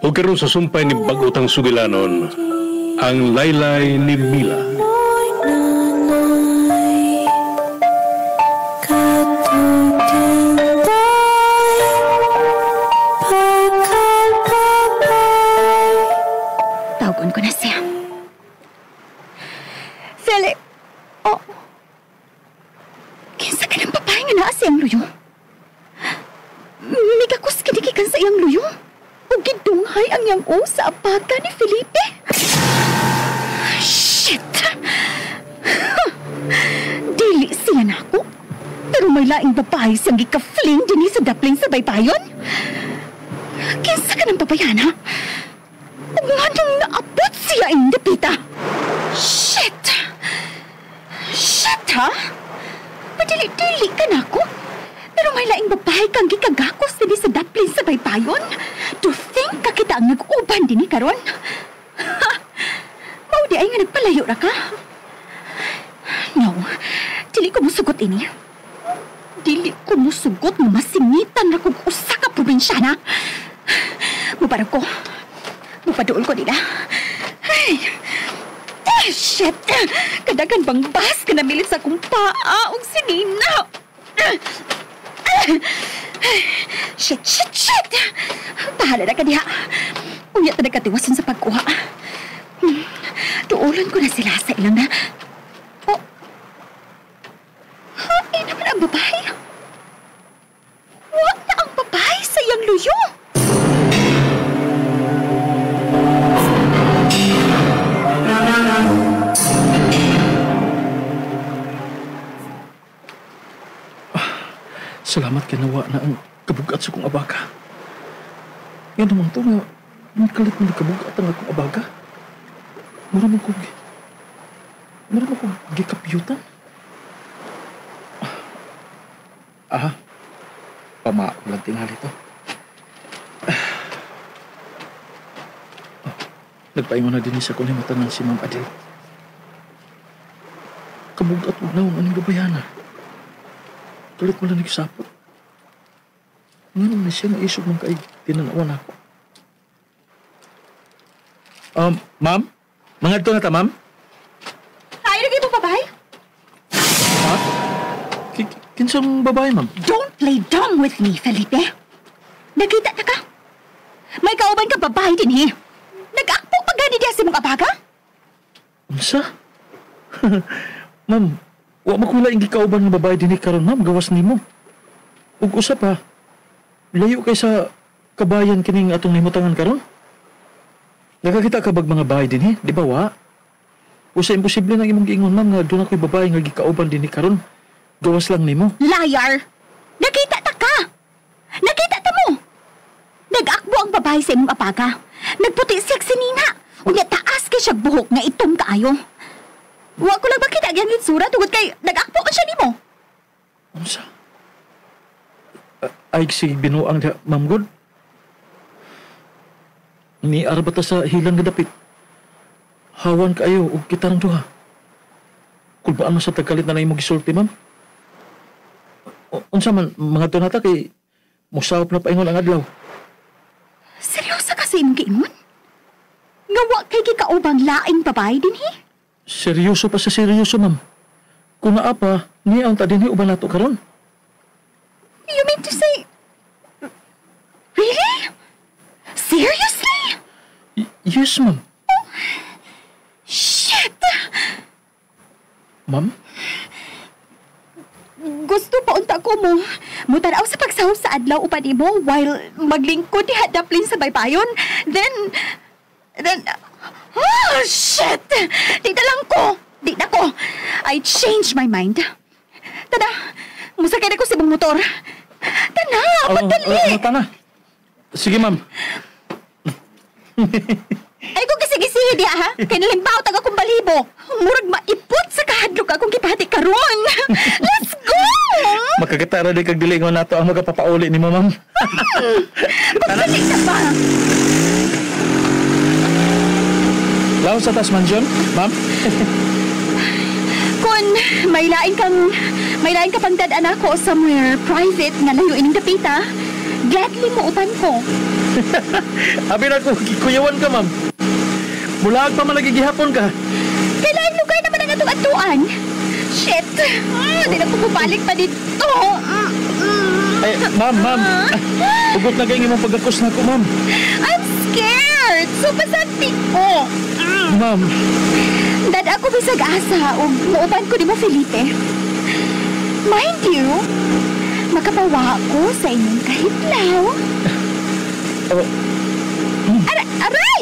O karon sa sumpay ni Bagutang Sugilanon, ang laylay ni Mila. Tawagon ko na siya. Philip! Oh! Kinsa ka ng babae nga naa siyang luyo? Migakos kinikikan sa iyang luyo? O gidunghay ang iyang o sa apaga ni Felipe? Shit! Dili siya na ako. Pero may laing babae siyang gika-fling din sa dapling sa baybayon. Kinsa ka ng babayan, ha? Nganong naabot siya ang dapita? Shit! Shit, ha? Madili-dili ka na ako. Pero may laing babae kang gikagakos din sa daplin sa baybayon. To think ka kita ang nag-uban din karon. Ha! Mao di ay nga nagpalayo ra ka. No, dili ko musugot ini. Dili ko musugot nga masingitan ra kog usa ka probinsyana. Mupara ko. Mupaduol ko nila. Ay! Eh, shit! Kadagan bang bas ka namilit sa akong paa og sinina. Shit, shit, shit! Bahala na ka diha. Unya ta nagkatiwason sa pagkuha. Duulan ko na sila sa ilang na... Oh! Hain naman ang babae. Wa na ang babae sa iyang luyo. Salamat kay nawa na ang kabugat sa kong abaga. Yan naman to nga, nagkalit mo nagkabugat ang akong abaga. Mura man kong gikapyutan. Ah, pamaulan tingali to. Oh, nagpaingon na din sa kong himatangan si Ma'am Adel. Kabugat mo na ang anong babayana. Tulit mo lang nagsapot. Nga naman siya naisog mong kaig. Tinanawan ako. Ma'am? Mangadto na ta, ma'am? Tayo na kayo babae? Ha? Kinsang babae, ma'am? Don't play dumb with me, Felipe. Nakita na ka? May kauban ka babae din, eh. Nag-akpo pa gani diya sa mong abaga? Unsa? Ma'am, wa makula ang gikauban nga babae dinhi karon, ma'am, gawas nimo. Ug usa pa, layo kay sa kabayan kining atong nimutangan karon. Nakakita ka bag mga bahay dinhi, di ba wa? Usa imposible nang imong giingon, ma'am, nga doon ako'y babae nga gikauban dinhi karon. Gawas lang nimo. Liar! Nakita ta ka! Nakita ta mo! Nag-akbo ang babae sa imong apaga. Nagputi siya sinina. Unya taas kay siya buhok nga itom kaayo. Wa ko lang makita ang itsura tungod kay nag-akpo man siya nimo. Unsa? Ay si binuang diha, Ma'am God. Ni arbata sa hilang nga dapit. Hawan kaayo og kitarang duha. Kulbaan mo sa tagkalit na imong gisulti, ma'am. Unsa man mga tunata kay mosawop na paingon ang adlaw. Seryoso ka sa imong giingon? Nga wa kay gikaubang laing babae dinhi? Seryoso pa sa seryoso, ma'am. Kung naa pa, niya ang ta dinhi uban nato karon. You mean to say... Really? Seriously? Yes, ma'am. Oh, shit! Ma'am? Gusto pa unta ko mo. Mutanaw sa pagsahop sa adlaw upan imo while maglingkod diha daplin sa baybayon. Then... Oh, shit! Di na lang ko! Di na ko! I changed my mind. Tana, musakay na ko sa ibang motor. Tana, padali! Tana. Sige, ma'am. Ay, kung kasi-gisihi diya, ha? Kaya nalimbaw taga akong balibo. Murag maipot sa kahadlok akong kipahati karon. Let's go! Makakatara di kag dili nga nato ang magapapauli ni mo, ma'am. Pagdali na ba? Laos sa tas mansion, ma'am? Kung may lain ka pang dad-an ako somewhere private nga layo ining dapita, gladly mo uban ko. Abi na ko, kuyawan ka, ma'am. Mulaag pa man nagigihapon ka. Kailangan lugar naman ang atong atuan. Shit! Di na ko bumalik pa dito. Ay, ma'am. Ugot na kayo imong pagkakos na ko, ma'am. I'm scared. So, pasagti ko. Ma'am. Dad, ako bisag asa o muuban ko ni mo, Felipe. Mind you, makapawa ko sa inyong kahitlaw. Oh. Aray!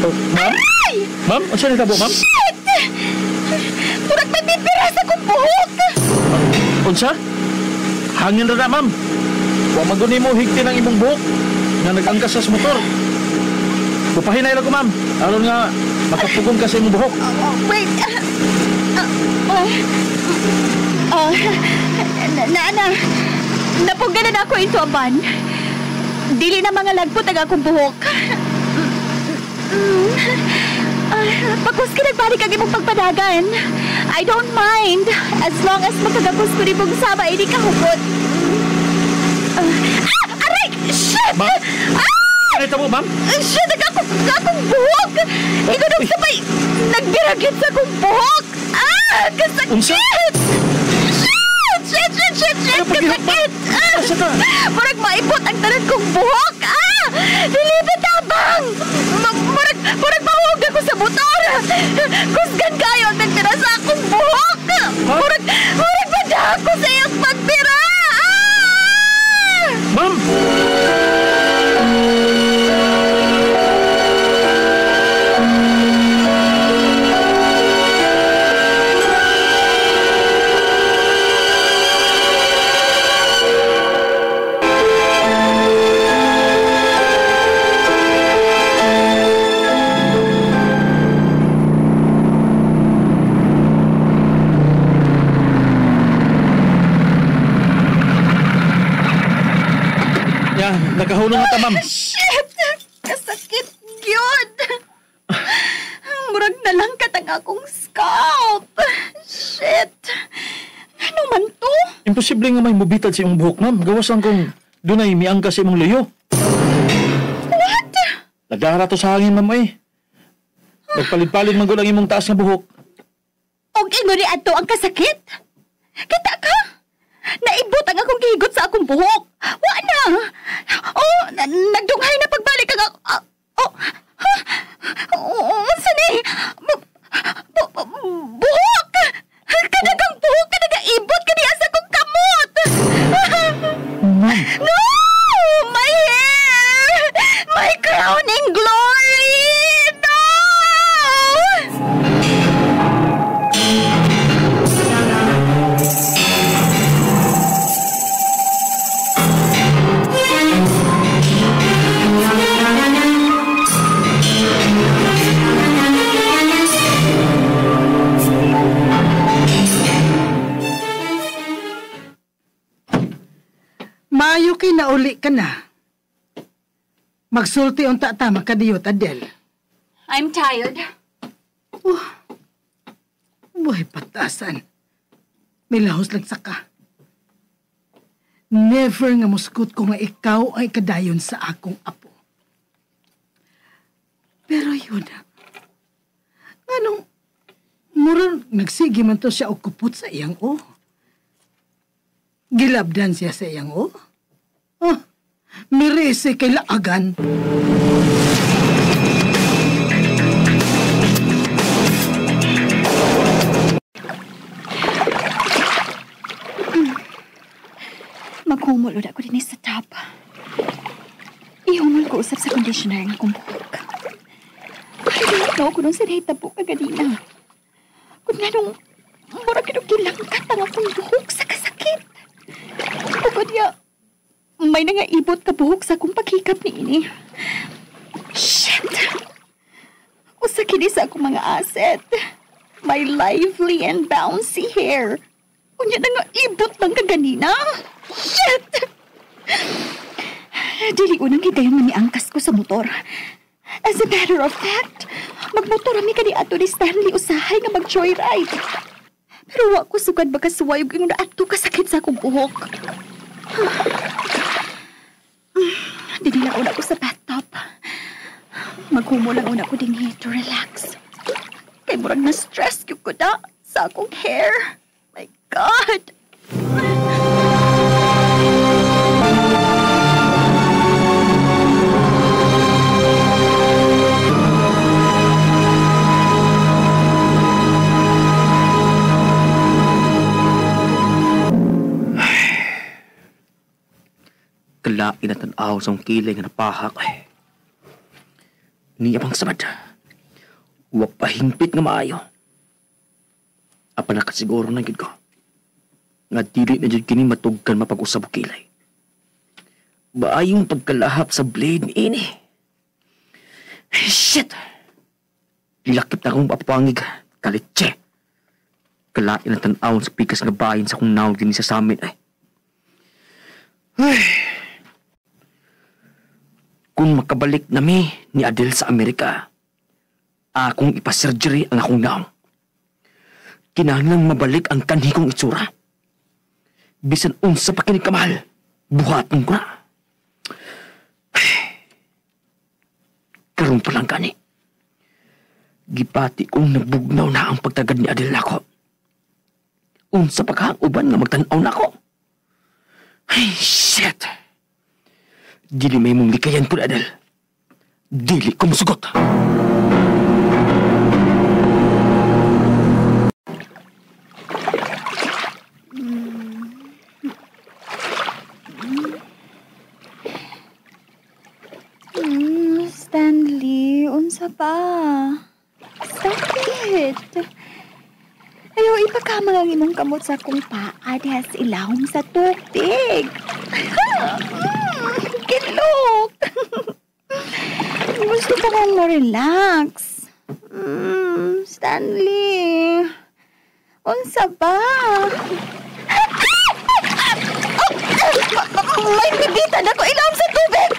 Oh, ma'am? Aray! Ma'am, unsa ni tabo, ma'am? Shit! Murag may bibira sa akong buhok! Unsa? Hangin ra na, ma'am. Wa maguni mo higti ng imong buhok nga nag-angkas sa motor. Bupahinay lang ko, ma'am. Aron nga makapugong ka sa imong buhok. Wait. Na. Napuggan na ako into a bun. Dili na mga lagpot ang akong buhok. Pagkus ka nagbalik ang imong pagpadagan. I don't mind. As long as makagapos ko ni mong sama, hindi ka hugot. Aray! Shit! Ma'am? Ano ito mo, ma'am? Shit! Akong buhok! Ikaw nung sabay, nagbiragit sa akong buhok! Ah! Kasakit! Unsa? Shit! Shit! Shit! Shit! Shit! Kasakit! Murag maipot ang tanan kong buhok! Ah! Felipe, tabang! Murag mahog ako sa motor! Kusgan kayo ang nagtira sa akong buhok! Murag bada ako sa iyang pagtira! Ah! Ma'am! Nakahulong na ta, ma'am. Shit! Kasakit yun! Murag na lang katang akong scalp. Shit! Ano man to? Imposible nga may mubitad sa imong buhok, ma'am. Gawas lang kung dunay miangka sa imong luyo. What? Nagdara to sa hangin, ma'am, ay. Nagpalid-palid man gud ang imong taas nga buhok. Og ingon ni adto ang kasakit? Kita ka? Naibot ang akong gihigot sa akong buhok. Wa na. Oh, nagdunghay na pagbalik ang oh. Ha? Unsa ni? Buhok. Kanagang buhok kanaga ibot kaniya sa akong kamot. No! My hair! My crowning glory! No! Maayo kay nauli ka na. Magsulti unta ta makadiyot, Adel. I'm tired. Oh, buhay patasan. May lahos lang saka. Never nga muskot ko nga ikaw ay kadayon sa akong apo. Pero yun, anong murang nagsige man to siya og kupot sa iyang o. Gilabdan siya sa iyang o. Oh, mirese kay laagan. Maghumol ulit ako din sa top. Ihumol ko usap sa conditioner ng akong buhok. I don't know kung nung sinahitabo ka ganina. Kung nga nung murag kinugilangkat ang akong buhok sa kasakit. Bukod niya, may nangaibot ka buhok sa akong paghikap ni ini. Shit! Usa kini sa akong mga asset. My lively and bouncy hair. Unya nangaibot lang kaganina. Shit! Dili unang higayon nga niangkas ko sa motor. As a matter of fact, magmotor ami kani ato ni Stanley usahay nga mag-joyride. Pero wa ko sugad makasuway og ingon adto kasakit sa akong buhok. Dili lang una ko sa bathtub. Maghumo lang una ko dinhi to relax. Kay murag na-stress gyud ko na sa akong hair. My God! Kalain na tanaw sa akong kilay nga napahak ay. Niya pang samad. Wa pahimpit nga maayo. Apan nakasiguro na gid ko nga dili na jud kini matugkan mapag-usab og kilay. Maayong pagkalahap sa blade ni ini. Shit! Ilakip na akong papangig. Kalitse! Kalain na tan-awon sa pikas nga bahin sa akong naog din sa summit ay. Ay. Kung makabalik nami ni Adele sa Amerika, akong ipasurgery ang akong naong. Kinahanglang mabalik ang kanhi kong itsura. Bisan unsa pa kini kamahal, buhaton ko na. Karon pa lang gani. Gipati kong nabugnaw na ang pagtagad ni Adele nako. Unsa pa ka ang uban nga magtan-aw nako. Ay, shit! Dili may mong likayan ko, Adele. Dili ko musugot. Stanley, unsa pa? Stop it. Ayaw, ipakamang ang imong kamot sa akong paa diha sa ilawom sa tubig. Kilok! Gusto ko kong mo-relax. Stanley, unsa ba? May pibitan ako ilawom sa tubig!